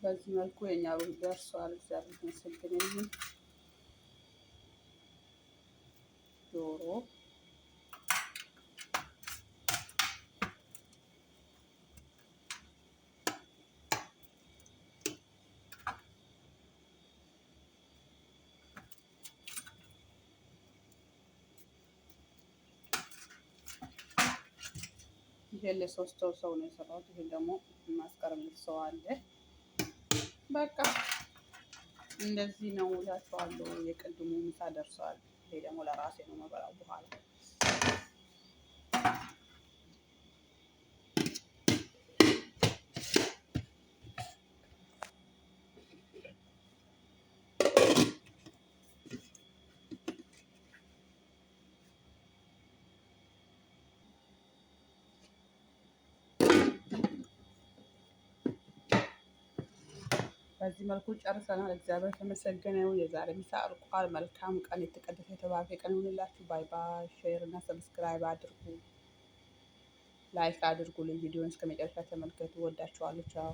በዚህ መልኩ የኛ ሩዝ ደርሷል። እግዚአብሔር ይመስገን። ይሁን። ዶሮ ይሄ ለሶስት ሰው ነው የሰራሁት። ይሄ ደግሞ የማስቀርለት ሰው አለ። በቃ እንደዚህ ነው እላቸዋለሁ። የቅድሙ ምሳ ደርሷል። ይሄ ደግሞ ለራሴ ነው መበላው በኋላ። በዚህ መልኩ ጨርሰናል። እግዚአብሔር የተመሰገነ ይሁን። የዛሬ ምሳ አልቋል። መልካም ቀን፣ የተቀደሰ የተባረከ ቀን ይሁንላችሁ። Bye bye። Share እና subscribe አድርጉ፣ like አድርጉልኝ። ቪዲዮን እስከ መጨረሻ ተመልከቱ። ወዳችኋለሁ። ቻው።